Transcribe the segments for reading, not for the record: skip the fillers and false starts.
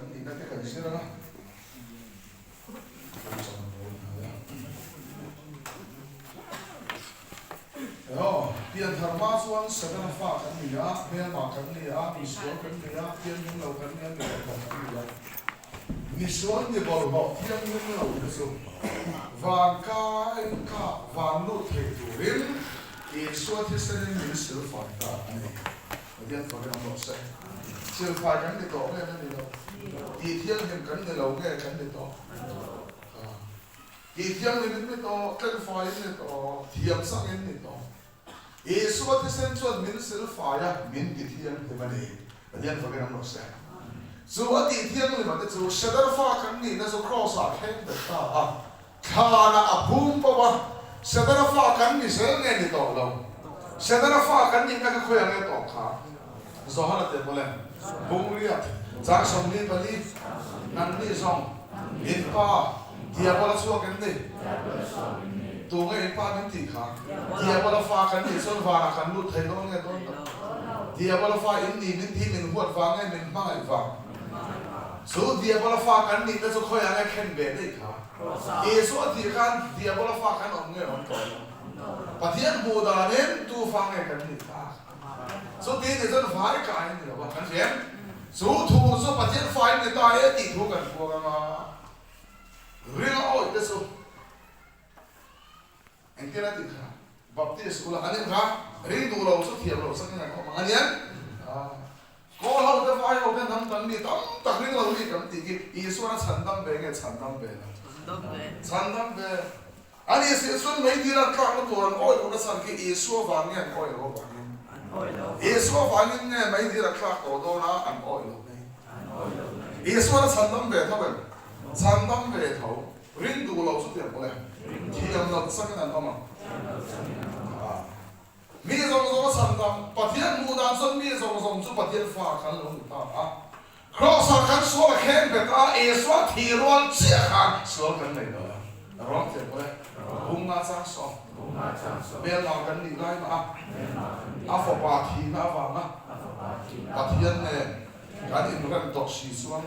kan nihna te kan zir ang a. Kan chawm dawn hnai a. Aw, pianthar hma chuan Setana fa kan ni a, hmelma kan ni a, misual kan ni a, thianghlim lo kan ni a, mi bawlhhlawh kan ni a. Misual mi bawlhhlawh thianghlim lo te chu van kai kha van lut thei turin Isua thisenin min silfai ta a ni. Pathian fakin awm rawh se. Silfai kan ni tawh nge na ni lo? Tih thianghlim kan ni lo nge kan ni tawh? Tih thianghlim in ni tawh, tlenfai in ni tawh, thiam sang in ni tawh. Isua thisen chuan min silfai a, min ti thianghlim a ni. Pathian fakin awm rawh se. Chu a tih thianghlim a te chu Shadar fa kan nihna chu Kraws ah thleng bet ta a, Thlanah a phum bo a, Setana fa kan ni zel nge ni tawh lo? Setana fa kan nihna kha khawiah nge tawh kha? Johana te pawh le, Bungriat, chang 44, Nangni zawng, in pa, Diabola chhuak em ni? Tu nge in pa min tih kha? Diabola fa kan nih chuan vanah kan lut thei dawn nge dawn lo? Diabola fa in ni min tih min huat vang nge min hmangaih vang? Chu Diabola fa kan nihna chu khawiah nge khen ve daih kha? Isua a thih khan Diabola fa kan awm nge awm tawh lo? Pathian hmuh danin tu fa nge kan nih tak? Chuti ni chuan vai kai a ni lo a, kan hria em? Chu thu chu Pathian fa in ni ta e tih thu kan puang anga ring a awih te chu Engtin a tih kha? Baptist ula an in kha ring duh lo chu thiam loh sakin an awm ang a nia. Kawl ho te vai ho te hnam dang mi tam tak ring lo mi kan tih khi Isuan a chhan dam ve nge chhan dam ve lo? Chhan dam ve. A nih si chuan meidil a tlakna tur an awih lohna chhan khi Isua vang nge an awih loh avangin? Isua vangin nge meidil a tlak tawh dawn a an awih loh mai? Isuan a chhan dam ve tho em? Chhan dam ve tho. Ring duh lo chu tiang pawh le, thiam loh changin an awm ang. Mi zawng zawng a chhan dang, Pathian hmuh dan chuan mi zawng zawng chu Pathian fa kan lo ni ta a. Kraws-ah kan sual a kheng bet a, Isua thih rual chiah khan sual kan nei lo a. Rawng tiang pawh le, Bunga chang sawm, hmelma kan nih lai mah a, a fapa thihna avanga Pathian nen Kan inrem tawh si chuan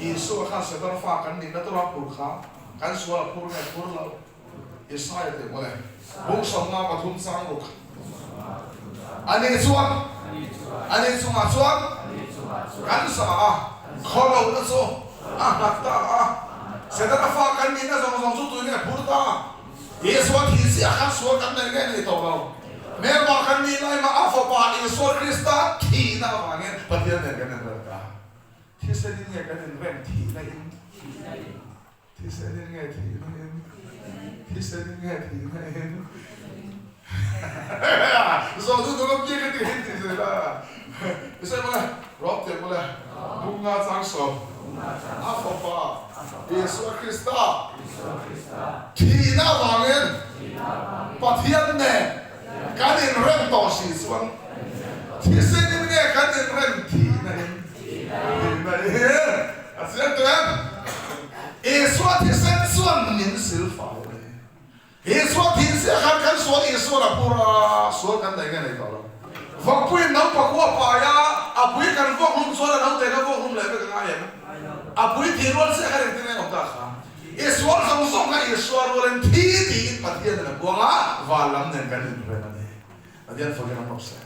Isua khan Satan fa kan nihna tura phur kha kan sual a phur nge phur lo? Isaia tih mawle bung 53 chang ruk a nih chuan a nih chungah chuan kan sa a, khaw lohna chu a nghat ta a, Setana fa kan nihna zawng zawng chu tui nge phur ta? Isua thih chiah khan sual kan nei nge nei tawh lo. Hmelma kan nih lai mah a Fapa Isua Krista thihna avangin Pathian nen kan inrem ta. Thisen in nge kan inrem thihna in? Thisen in nge thihna in? Thisen in nge thihna in? Zawh chu duh lam ka ti hin tih zui la. Isai mawle, Rawp tiang mawle, Bunga chang sawm, a Fapa Isua Krista thihna avangin Pathian nen kan inrem tawh si chuan thisen in nge kan inrem thihna in? Thihna in a chiang tawh em? Isua thisen chuan min silfai a ni. Isua thih ziah khan kan sual Isuan a phur a, sual kan nei nge nei tawh lo. Vawkpuiin naupang u a pai a, a pui kan vuak hlum chuan a naute ka vuak hlum leh vek a ngai em? A pui thih rual chiah khan engtin nge awm ta kha? I sual zawng zawng kha Isua rualin thi tiin Pathian in a puang a, van lam nen kan inrem a ni. Pathian fakin awm rawh se.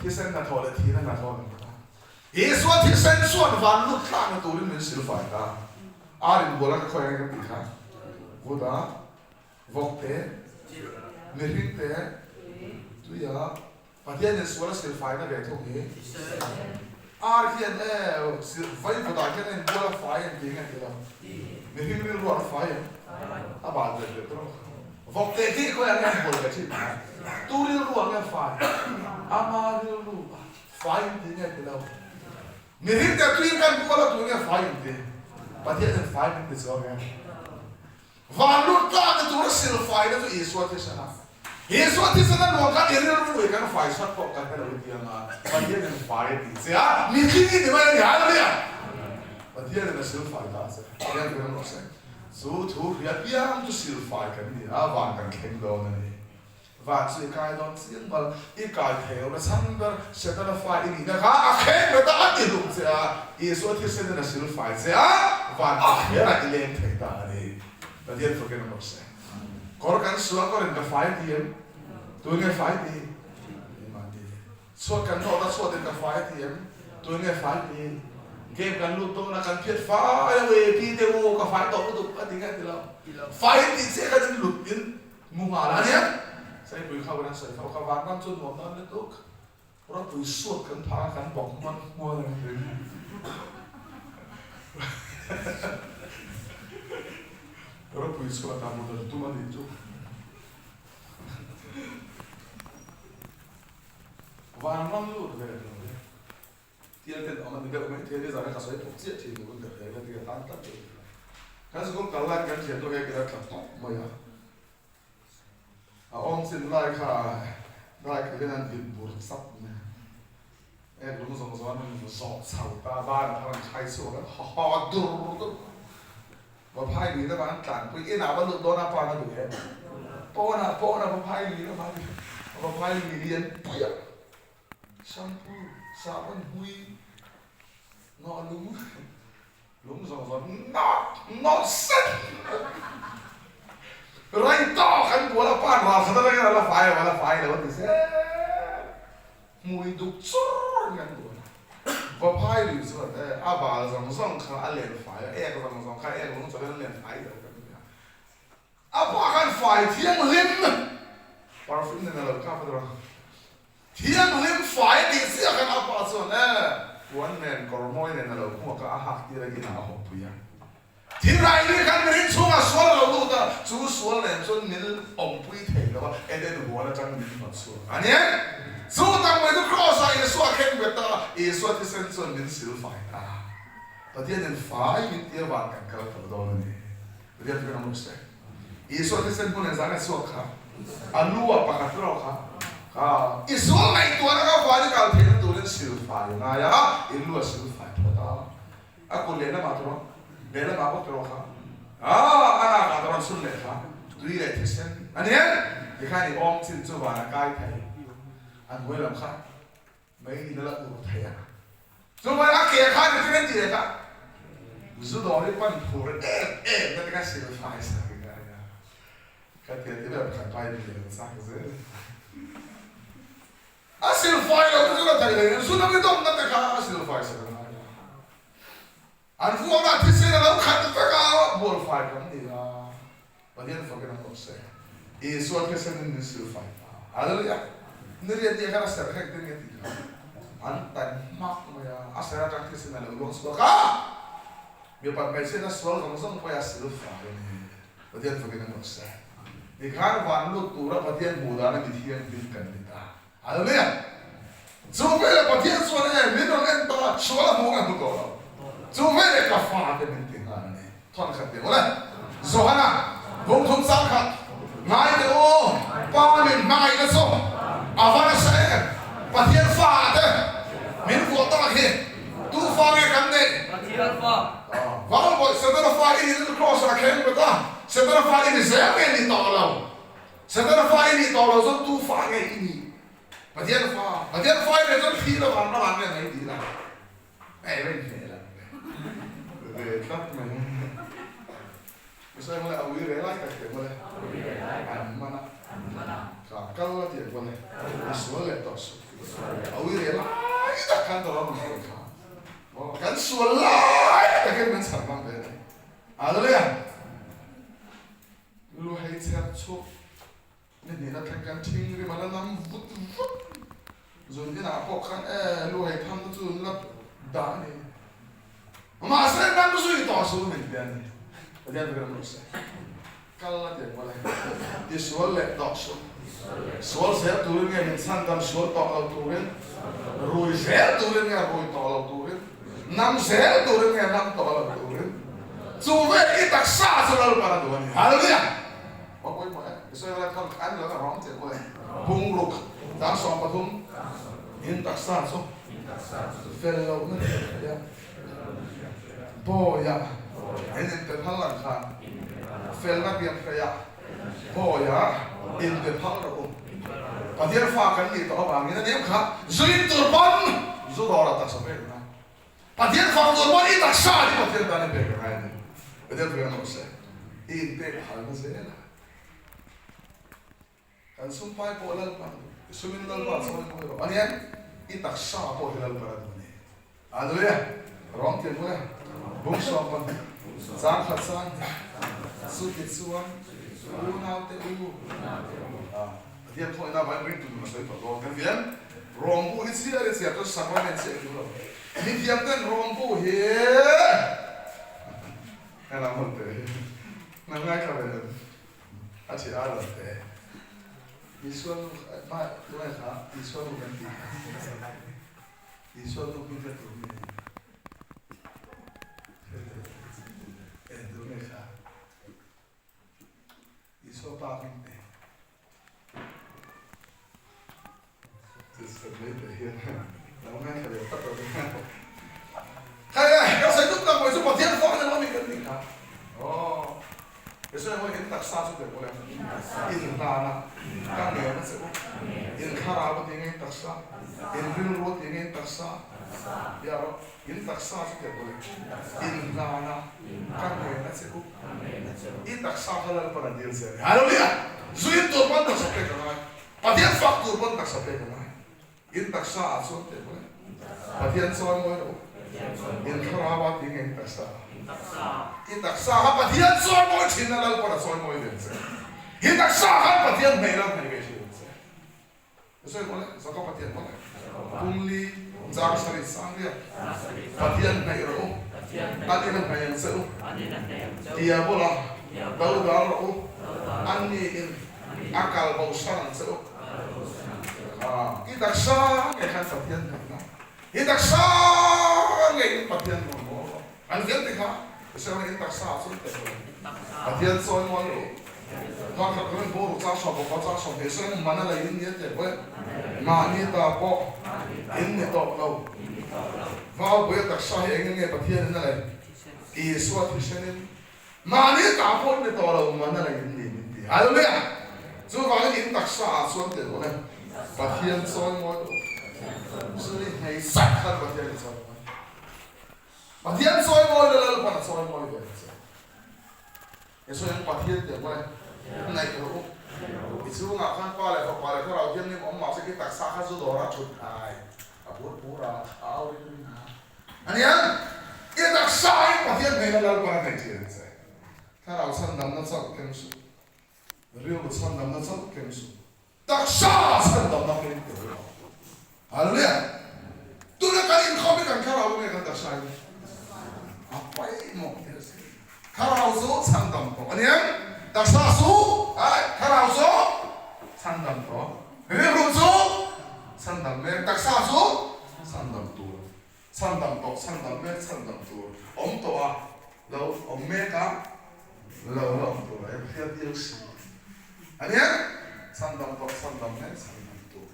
Thisen hnathawh leh thihna hnathawh kan hmu ta. Isua thisen chuan van lut tlakna turin min silfai ta. Ar inbual a ka khawi ang kan tih kha. Vut a, vawk te, mihring te, tui a, Pathian in sual a silfaina ve thung hi. Ar hian e, vai vutah hian a inbual a fai em tih nge ti lo. Mihring rilru an fai em? A bal ve ve tur a. Vawk te khi khawi ang nge an bual ve thin? Tu rilru ang nge fai? Ama rilru a fai em tih nge ti lo. Mihring te tuin kan bual a tu nge fai em ti? Pathian in fai min ti chuang e. Van lut tlakna tura silfaina chu Isua thisen a. Isua thisen a nuam khan i rilru i kan fai sat pawh kan hre lo i ti anga Pathian in fai a tih che a, mitling i ti mai a ni Hallelujah! Pathian in a silfai ta che. Pathian rilru rawh se. Chu thu hria piang chu silfai kan ni a, van kan thleng dawn a ni. Van chu i kai dawn chiang mal, i kai thei lo na chhan ber Setana fa i nihna kha a khen bet a, a ti hlum che a, Isua thisenin a sil fai che a, van Pathianah i leng thei ta a ni. Pathian fakin a rawh se. Kawr kan sual kawrin ka fai ti em? Tun nge fai ti? Engmah ti. Chhuat kan nawt a, chhuatin ka fai ti em? Tun nge fai ti? Game kan lut dawn a, kan phiat fai a, wee pi te u ka fai tawh lutuk a ti nge ti lo? Fai tih chiah khan in lut in Mu nghal a nia. Saipui kha an sawi fo kha vanram chu nuam dawn lutuk. Ropui suat kan phah a kan bawk hmuan hmuan a ni. Ropui suat ah mut an tum a nih chu. Vanram lut ve lo e. Tial ten awm a ni deuh mai thei a ni zan a ka sawi thawk chiah thin tur in ka hria tia tan tlat deuh thin a. Kan sikul kal lai kan thian chu hei kila tla hnawk mai a. A awm chin lai kha dai kha hian an vit bur chap mai a. Ek lung zawng zawng an rawn zawh chho ta a, ban kha rawn khai chhuak a, ha ha dur dur. Va phai lui lama an tlanpui inah va lut dawn a pa na duh em? Pawnah pawnah va phai lui lama va phai lui lian pui a. Shampoo, sahbawn hui, nawh lung, lung zawng zawng nawt nawt set Rai tawk an bual a pan ral khat atangin a la fai lo a la fai lo a ti zel. Hmui duk chur in kan bual a. Vaphai lui chuan e a bal zawng zawng kha a len fai a, ek zawng zawng kha ek lung chawlh in a len fai lo kan ti a. A pa khan fai thianghlim perfume nen a lo kap a tura thianghlim fai a tih chiah khan a pa chuan e puan nen kawr mawi nen a lo hmuak a, a hak tir a inah a hawpui a. Thilrai ni khan mirin chhungah sual a lo lut a, chu sual nen chuan min awmpui thei lo a, Eden huan atang min hnawt chhuak a ni. Chu tak mai chu Kraws ah Isua a khen bet a, Isua thisen chuan min sil fai ta. Pathianin fai min tia van kan kal tawh dawn a ni. Pathian chu kan awm se. Isua thisen hmun engzah nge chhuak kha? A lu ah pakhat rawh kha. Kha Isua ngaihtuahna kha fai ni kal theihna turin silfai a ngai a, in lu a silfai phawt a. A kut lehlamah tawh rawh, lehlamah bawk tawh rawh kha. Ah, a nak ah tawh rawn chhun leh kha. Tui leh thisen a ni em? Tikhan i awm chin chu van a kai thei. A hnuai lam kha Mai in a la ur thei a. Chuvang a ke khan i ṭhen tih leh kha zu dawr hi pan phur em em na te kha sil fai sak i ngai a. Ka ti a ti ber pakhat pa in lian chak zel. A sil fai lo te chu la thei hlei zu dang i dawm na te kha a sil fai sak a ngai a. An vuakna thisen a lo khat vek a, bual fai kan ni a. Pathian fakin an awm se. Isua thisen in min sil fai ta. Hallelujah! Ni riat ni khan a ser khek ding nge tih kha an tan hmak mai a, a ser atang thisen a lo luang chhuak a, mipat hmeichhiat a sual zawng zawng pawh a sil fai a ni. Pathian fakin an awm se. Tikhan van lut tura Pathian hmuh dana mi thianghlim kan ni ta. Hallelujah! Chu veleh Pathian chuan e min rawn en tawh a, sual a hmuh nge hmu tawh lo. Chu veleh ka fate min ti nghal a ni. Thawn khat ti awle. Johana, Bungthum chang khat, Ngai teh u, Pa min hmangaihna chu a va nasa em? Pathian fa te min vuah tak hi tu fa nge kan neih? Pathian fa. Valbawi, Setana fa i nih na chu Kraws ah khen bet a, Setana fa i ni zel nge ni tawh lo? Setana fa i nih tawh lo chuan tu fa nge i nih? Pathian fa. Pathian fa i nih chuan thli lo ang ramah nge mai tih la? Ei va inhmeh la ve tlat mai. Mi sawi mawle a ui reh lai tak teh mawle. An man a. Ka kal a tih mawle. I sual leh tawh suh. A ui reh lai tak khan tawh ram min kha. Kan sual lai takin min chhan ngam ve a ni. Hallelujah. Lu hei chher chhuak ni hnihna thleng kan thing rim a la nam vut vut. Zun inah pawh khan e lu hei tham na chu an la dah a ni. Mahse nam zui tawh su min ti a ni. Pathian chu kan rawh se. Kal a ti ang mawle. Ti sual leh tawh suh. Sual zel turin nge min chhandam sual tawh lo turin, rui zel turin nge rui tawh lo turin. Nam zel turin nge nam tawh lo turin chu vel i taksa chu Lalpan a duh a ni. Hallelujah! Aw pawimawh e, i sawi lai khan an lo la rawng che pawh e. Bungruk chang 13 in taksa chu fel lohna thil theih a, bawiah in inpe phal ang khan felna biak hreih a, bawiah inpe phal rawh u. Pathian fa kan nih tawh avangin a nia kha zuin tur pawn zu dawr a taksa pek a ngai. Pathian fak tur pawn i taksa hi Pathian tan i pek a ngai a ni. Pathian thu hian awm se i inpek halna zel a. Kan sumpai pawh Lalpan i sumin Lalpa chawi mawi rawh a nia, i taksa pawh hi Lalpan a duh a ni. Hallelujah! Rawng tiang bula bung sawm pawn chang khat chang hi chuti chuan unaute u Pathian thawhina avangin ringtu nun a sawi tawh dawn kan vian rawngbu hi chhiar i chhiar chuan sacrament chiah i duh lo. Mithiam ten rawngbu hi helam hawn teh hi nang ngaithla ve em? A chi a rawn pe. Isua nu mah tunge kha Isua nu kan tih kha. Isua nu hming kha tu nge? Eng tu nge kha? Isua pa hming te. Pathian fak tur pawn taksa pek a ngai. In taksa ah chuan teh maw le? Pathian chawi mawi lo. In thlarau ah ti nge in taksa? I taksa kha Pathian chawi mawi thin a Lalpawn a chawi mawi ve ang che. I taksa khan Pathian hmei lo hmei ve thin ang che. Ka sawi maw le? Zaka Pathian maw le? Pumli chang sarih sang riak Pathian hnaih rawh u. An in a hnaih ang che u. Diabola do dal rawh u. Anni in A kal bo san ang che u. I taksa ngei khan Pathian hnaihna, i taksa ngeiin Pathian rawn mawl rawh. An vial ti kha Israel in taksa ah chuan teh rawh. Pathian chawi mual rawh u. Thar khat kan bo ru chang sawm bawk a chang 20 Israel man a lei in nia teh rawh e. Mahni ta pawh in ni tawk lo. Vaupui a taksa hi engin nge Pathian in a lei? Isua thisenin. Mahni ta pawh ni tawh lo man a la in ni min ti. Hallelujah! Chuvangin in taksa ah chuan teh rawh le. Pathian chawi mawi lo. Chu ni hmei zat khan Pathian i chawi mawi. Pathian chawi mawi la Lalpan a chawi mawi ve ang che. Isua hian Pathian teh maw le ngaih rawh u. I chhungah khan Pa leh Fapa leh Thlarau Thianghlim awm mahse khi taksa kha zu dawra thut ai a pur pur a, a au ring ring a. A nia, i taksa in Pathian hmel a Lalpan a hnaih thin che. Thlarau chhandamna chauh keng suh, rilru chhandamna chauh keng suh, taksa chhandamna keng tel lo. Hallelujah! Tuna kan inkhawm hi kan thlarau nge kan taksa in a pawimawh tih a si. Thlarau chu chhandam tawh a nia, taksa chu ai thlarau chu chhandam tawh, rilru chu chhandam mek, taksa chu chhandam tur. Chhandam tawh, chhandam mek, chhandam tur awm tawh a, lo awm mek a, lo la awm tur a hriat viau si a nia. Chhandam tawh, chhandam mek, chhandam tur.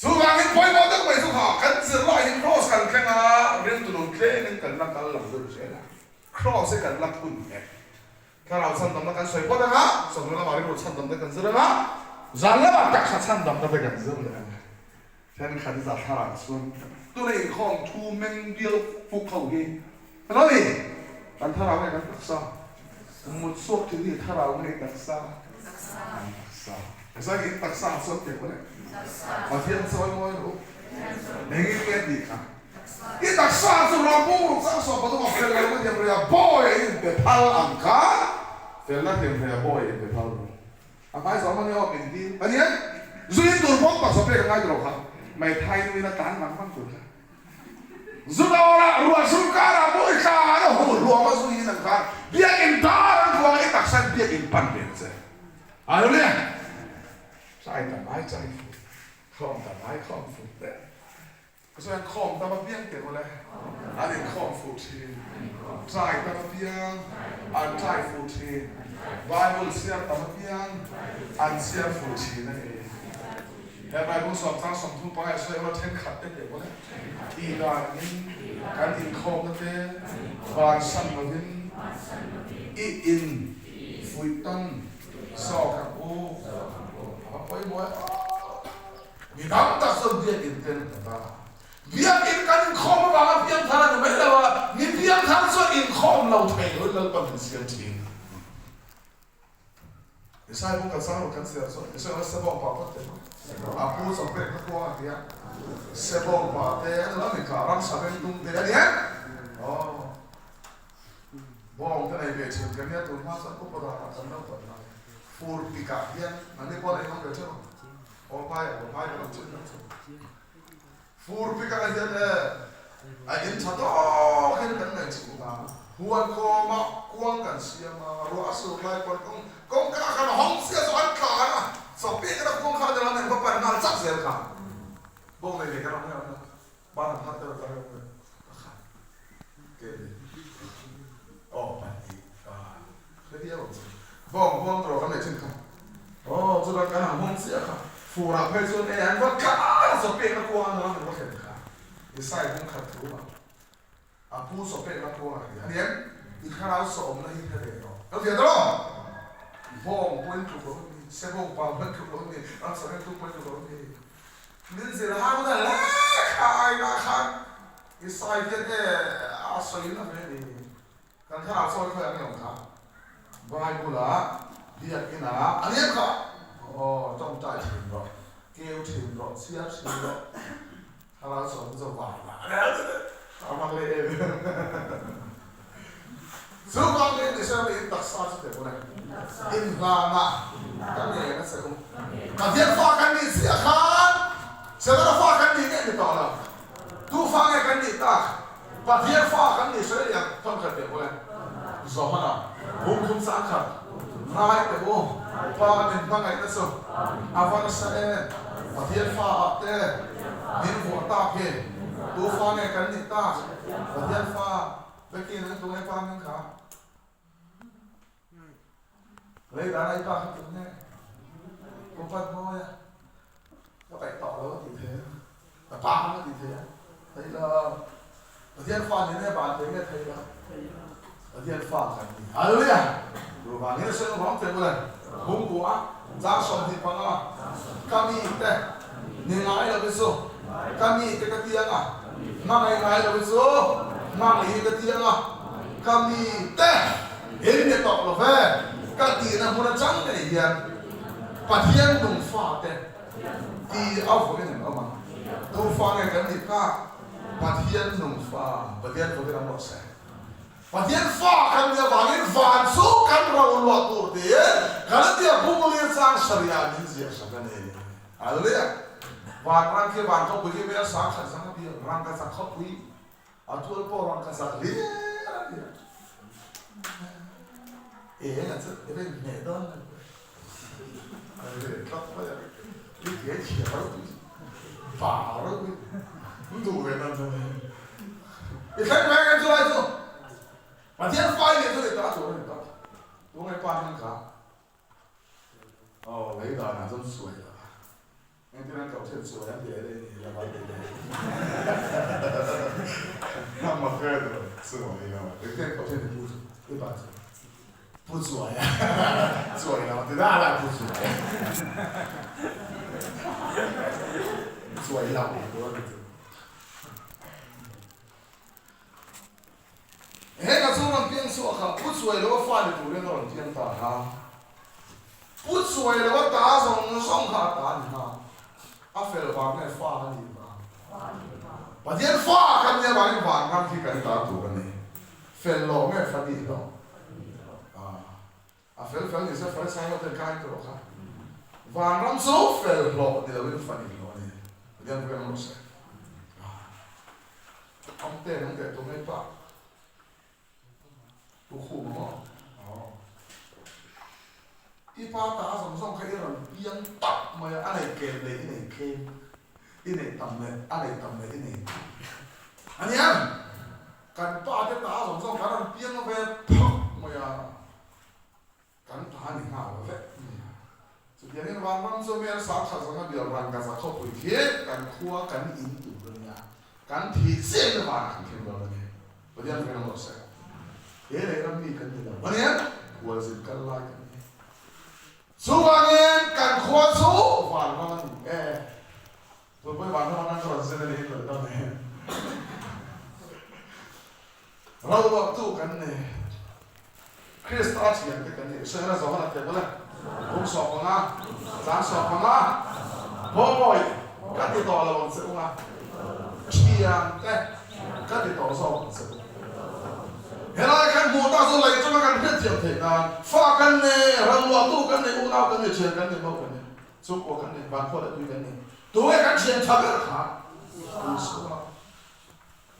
Chuvangin pawimawh deuh mai chu kha kan zirlai hi Kraws kan thleng a, ringtu nun tlengin kan la kal lo deuh zel a, Kraws hi kan la phun mek. Thlarau chhandamna kan sawi phawt ang a, chawhnu lamah rilru chhandamna kan zir ang a, zan lamah taksa chhandamna te kan zir leh ang a. Thenkhat i zah thlarah chuan tuna inkhawm thu meng bial fuk ho hi hello ni kan thlarau nge kan taksa mut chhuak thin hi thlarau nge i taksa kan taksa Ezai in taksa ah chuan teh pawh le Pathian chawi mawi rawh u engin nge tih kha i taksa chu rawng ruk chang sawm pathum ah fel lohna thiam rei ah bawi a in pe phal ang kha felna thiam rei ah bawi a in pe phal rawh. A hmai zawh hman hi awm min dil a nia. Zu in tur pawm taksa pek a ngai tawh lo kha. Meithai nu in a tlan vang vang tur kha. Zu dawr ah ruah sur kar ah mawi thla an a huh hluam a zu in an khan biakinn dar an ruang i taksa in biakinn pan ve ang che. Hallelujah! Chai tam ai chai fu, khawm tam ai khawm fu teh. Chuan khawm tam apiang teh mawle, an inkhawm fuh thin. Trai tam apiang, an trai fuh thin. Bible chhiar tam apiang, an chhiar fuh thin a ni. He Bible sawmchang 35 a sawi erawh thenkhat te teh mawle, tih danin kan inkhawmna te vansan lovin i in fuih tan zawk ang u. A va pawimawh e aw. Mi tam tak chuan biakin te an hmu ta. Biakin kan inkhawm avanga piangthar a ni mai lo a, mi piangthar chuan inkhawm lo thei loin Lalpa min siam thin. Isai bawk kan sang lo kan siam chuan Isai anga Sebawng pa phawt te a pu chawpek na kuang a ti a, Sebawng pa te a ni lo a ni kha, ramsa vengtum te a ni em? Aw. Bawng te nei ve thin ka nia tun hma chuan upa danah kan lo pan lai. Fur pikah hian an ni pawh nei ngam ve theuh ang. Aw hmai aw hmai ka lo chin lo chu. Fur pikah hian e a in tha tawk hian kan nei chhung a. Huan kawma kuang kan siam a, ruah a sur lai pawn kawng kawngka khan hawng sia chu an tlan a, chawpik ina kuang kha an ram eng va pan nghal chak zel kha. Bawng nei ve ka ram ngei ang a. Ban an har deuh ta reuh mai pakhat ke ni aw pahnih ah heti a awm chu bawng bawng rawh kan neih thin kha aw chutan kan han hawng chiah kha fur ah phei chuan e an va tlan a chaw pek na kuang an ram an va thlen kha i sai hung khat thu a a pu chaw pek na kuang a ti a ni em i thlarau saw awm na hi hre ve rawh ka fiah ta lo bawng pawhin tluk lo ni sebawng pa pawhin tluk lo ni ramsa ringtu pawhin tluk lo ni. Min zir hau na hle kha aina khan i sawi hian e a sawi na ve ni. Kan thlarau sawi khawi ang emaw kha Bible ah biakinn ah a ni em kha? Aw tawngtai thin rawh, keu thin rawh, chhiar thin rawh, thlarau sawi chu vai lah a hmang leh em em. Chu vangin Israel in taksa chu teh bawlh e, inhlanah ka ngen a che u. Pathian fa kan nih chiah khan Setana fa kan nih ngei ni tawh lo. Tu fa nge kan nih tak? Pathian fa kan nih hre liang thawn khat teh bawlh e. Johana, Bungkhum chang khat, Ngai teh u, Pa min hmangaihna chu a va nasa em? Pathian fa ah te min vuah tak hi tu fa nge kan nih tak? Pathian fa. Vekin an tung e pa hming kha. Lei dan ai pa kha tung e. Pu pat mawi a. Ka paih tawh lo a ti thei a. Ka pa a ti thei a. Thei lo. Pathian fa ni ne van thei nge thei lo. Pathian fa kan ni. Hallelujah. Tu vangin a sawi vang te bula. Bung kua chang 25 ka mi te ni ngai lo hi chu ka mi te ka ti anga hmangaih ngai lo hi chu hmangaih hi ka ti anga ka mi te in ni tawh lo ve ka tihna hmun atang ngei hian Pathian nung fa te ti a vawiin an awm ang. Tu fa nge kan nih tak? Pathian nung fa Pathian vawiin awm rawh se. Pathian fa kan nih avangin van chu kan ro luah tur tiin Galatia bunglir chang sarihah min ziah sak a ni. Hallelujah! Van rang khi van khawpui khi mel sang khat zang a biak, rangkachak khawpui a tual pawh rangkachak hlir a ni a. Eng a chu i rin hneh dawn lo. A rin tlat mai a, i ke chhia ropui, ba ropui, duh ve nan chu. I thleng mai ang chu lai chu Pathian fai leh chu leh ta tur a ni tak. Tunge pa hming kha? Aw lei danah chuan suai la. Engtin an koh thian suai an ti leh ni la vai ti leh. Nang ma fe tur suai lo. Engtin an koh thian ni pu chu i pa chu. Pu chuai a chuai lo ti dah lah pu chuai a chuai lo tur a ni chu. Heng a chu rawn piang chhuak kha Pu Chuai lo a fa ni turin a rawn piang ta a. Pu Chuai lo a ta zawng zawng kha a ta a ni ha. A fel vang nge fa a nih vang? Pathian fa kan nia vangin vanram khi kan ta tur a ni. Fel lo nge fa nih lo? A fel fel ni se Farisai ho ten kai tur kha. Vanram chu fel hlawh ni loin fa nih hlawh a ni. Pathian pawhin a rawh se. Am te nang teh tum ei pah. Pu khum maw? I pa ta zawng zawng kha i rawn piang tak mai a, a nei kel leh i nei tlem, i nei tam leh a nei tam leh i nei tam. A ni em? Kan pa te ta zawng zawng kan rawn piang ve phak mai a, kan ta ni nghal vek mai a. Chutiangin vanram chu mel sang khat zawnga bial ran ka za khawpui khi kan khua kan in tur a nia, kan thih chiah in vanah kan thleng dawn a ni. Pathian veng rawh se. He leh ram mi kan ni lo a ni em? Khualzin kal lai kan ni. Chuvangin kan khua chu vanram a ni e. Tupui van hman an rawn zin a ni lo dam e. Roluaktu kan ni. Krista thiante kan ni. Sehra Zohana te bula kum 15, chang 15, Bawi ka ti tawh lo ang che u a, thiante ka ti tawh zawk ang che u. Helai kan hmuh tak chu lei chunga kan hriatthiam theih nan fa kan nei, roluahtu kan nei, unau kan nei, thian kan nei, mau kan nei. Chu pawh kan nei, van khua leh tui kan nei. Tunge kan thian tha ber kha? Isua.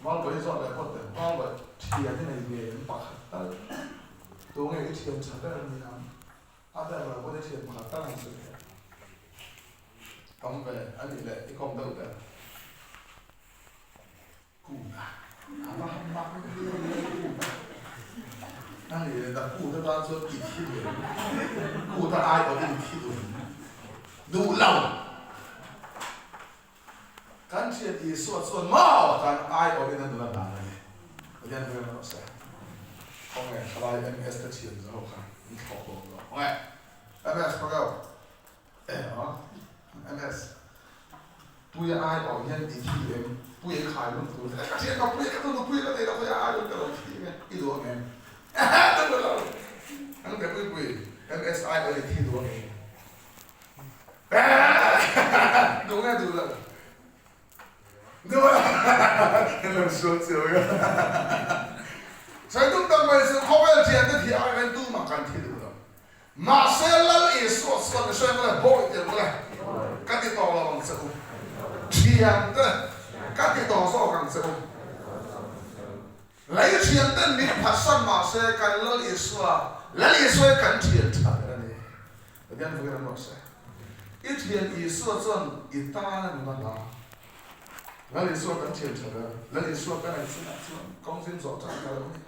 Malbawi zawt leh pawt teh, Malbawi thian i nei ve em pakhat tal? Tunge i thian tha ber ni ang? A ber lo pawn i thian pakhat tal ang chu kher. Tam ve a nih leh i kawm deuh ber. Kuta a va han mak ve kuta a ni leh ta kuta tan chuan i thi duh em kuta ai pawhin i thi duh em duh lo kan thian Isua chuan maw kan ai pawhin a nun a dan a ni Pathian hmel rawh se khawnge thalai MS te thian zo kha in thlawk dawn lo khawnge MS pakeu MS Puia ai awh hian i thi em? Puia i khai lum tur ka thian ka Puia ka tunu Puia ka nei lo Puia ai lum ka lo thi em e i duh ang em? Ehe ka duh lo ang te pui pui MS ai awh i thi duh ang em? Ehe duh nge duh lo duh lo lo sual chiau e Sawi tum tak mai chu khawvel thian te thi ai hian tumah kan thi duh lo. Mahse Lal Isua chuan mihring leh bawih te bula ka ti tawh lo ang che u, thian te ka ti tawh zawk ang che u. Lei thian ten min phatsan mahse kan Lal Isua, Lal Isua hi kan thian tha ber a ni. Pathian fakin an rawh se. I thian Isua chuan i tan a nun a hla. Lal Isua kan thian tha ber. Lal Isua kan ei chinah chuan kawng zim zawh tan ka lo ni.